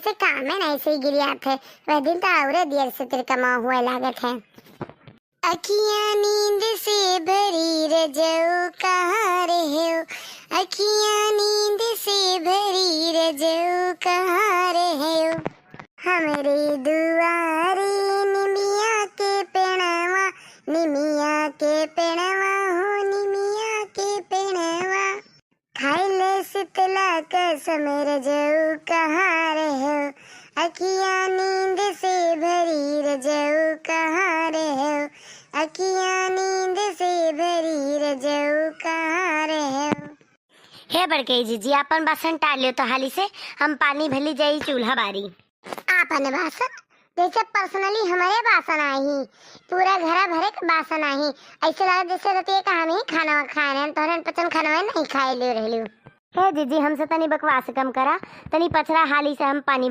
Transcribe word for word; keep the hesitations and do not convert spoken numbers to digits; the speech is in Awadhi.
से काम में नहीं सही गिरियात है। वह दिन तो औरे देर से तेरे कमाओ हुए लागत है। अखियाँ नींद से भरी रजऊ कहाँ रहे हो, अखियाँ नींद से भरी रजऊ कहाँ रहे हो। हमरे दुआरे निमिया के पेड़वा, निमिया के पेड़वा हो, निमिया के पेड़वा। खाइले शीतला कसम रजऊ कहाँ रहे हो, अखियाँ नींद से भरी रजऊ कहाँ रहे हो, अखियाँ नींद से भरी रजऊ कहाँ रहे हो। हे बड़के जीजी, आपन बासन टाल लियो तो हाली से, हम पानी भली जाई चूल्हा बारी। आपन बासन? जैसे personally हमरे बासन आही, पूरा घरा भरे के बासन आही। ऐसे लागत जैसे रतिये का हम ही खाना खाए रहन, तोहरे पचन खाना नहीं खाए ले रहलू। हे जीजी, हमसे तनी बकवास कम करा, तनी पछरा हाली से हम पानी